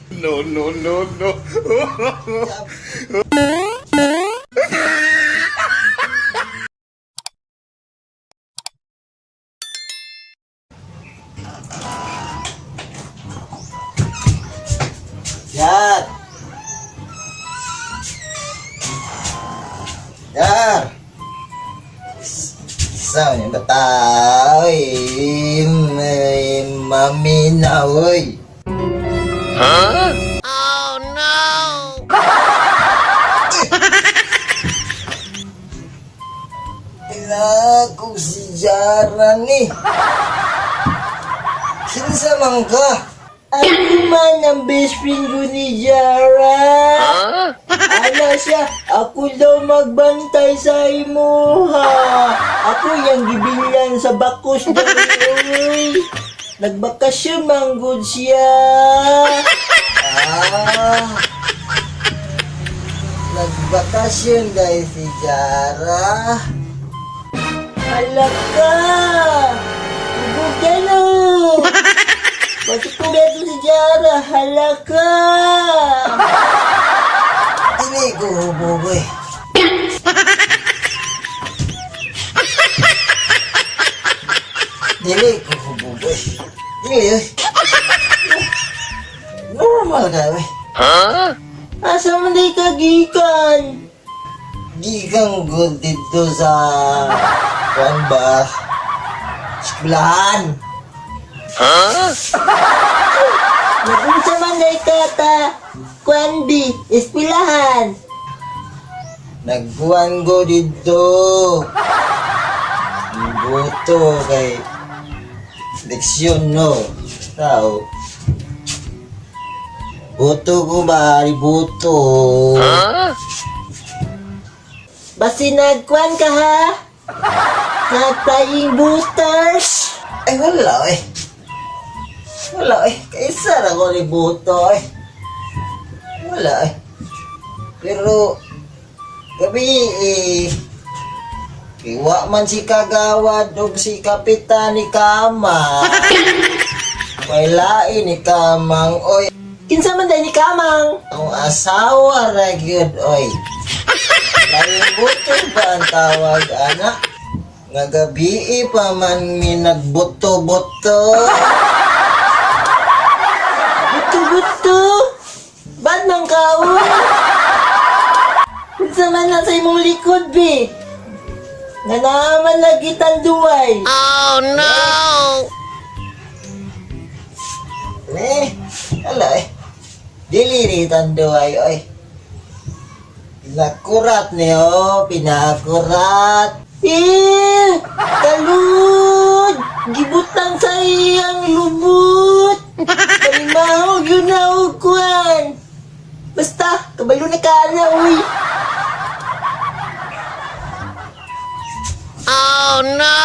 No, no, no, no. Yar! Yar! Sa yung bata, oy, may mami na, oy. Oh no! Ila ko si Jara ni. Kinsa man ka? Ako man ang best friend ko ni Jara. Ala siya, ako daw magbantay sa imuha. Ako yung gibilan sa bakos dali, oy. Nagbakasyon man gud siya. Ah. Nagbakasyon dahil si Jara. Hala ka! Ubog ka no! Bakit ko meron si Jara? Hala ka! Dili ko hubog eh. Dili ko hubog eh. Dili eh. Normal ka eh. Asa man day ka gikan? Gikan ko dito sa, kuan ba? Eskwelahan. Nagunsa man day ka ta? Kwan bi, espilahan. Nagkuan ko dito. Buto kay leksyon no. Tao. Buto ko ba? Buto. Basi nagkwan ka ha? Nag-flying boosters? Ay, wala eh. Wala eh. Kaysa na ko ni Buto eh. Wala eh. Pero, gabi eh, iwa man si Kagawad o si Kapitan ni Kama. May lain ni Kamang, oy. Kinsa man day ni Kamang? Ang asawa ra gyud, oy. Laing buto ba ang tawag, anak? Nga gabi pa man mi nagbuto-buto. Buto-buto? Bad man ka, uy? Kinsa man na sa imong likod, bi? Nga naman lagi tanduay. Oh no! Eh, ala eh. Dili ni tanduay, oy. Pinakurat niyo, pinakurat. Eh, kalud! Gibutang sa iyang lubot! Palimahog yun na og kuwan! Basta, kabalo na ka na, uy! Oh no!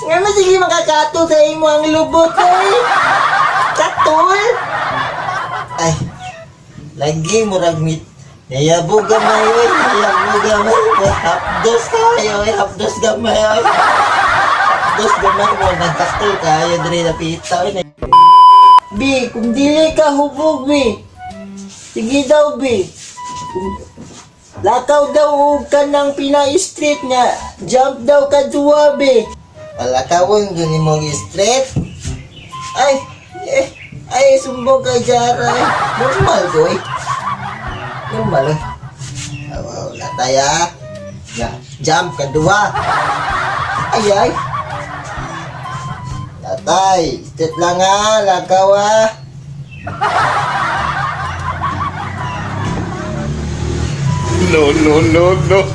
Nga na sige makakato sa imo ang lubot, uy! Katol! Ay, lagi murag mit. Nayabo gamay, oy. Nayabo gamay. Oy, hapdos kayo, oy. Hapdos gamay, oy. Hapdos gamay mo. Nagkaktul kayo, dre napita, oy. Bi, kung dili ka hubog, bi. Sige daw, bi. Lakaw daw og ka ng Pinay Street nga. Jump daw ka duwa, bi. Palakawon gani mong street. Ay, eh, ay, sumbong kay Jara. Eh. Normal ko eh. Normal eh. Aw, wala tayo ah. Ya, jump kadua. Ay, ay. Tatay, street lang ah, lakaw ah. No, no, no, no.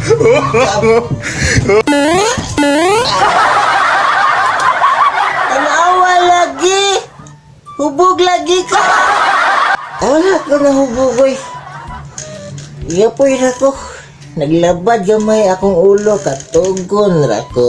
Tanawa lagi! Hubog lagi ka! Ay, wala ko nahubog eh. Iyapoy na ko. Naglabad gamay akong ulo, katugon ra ko.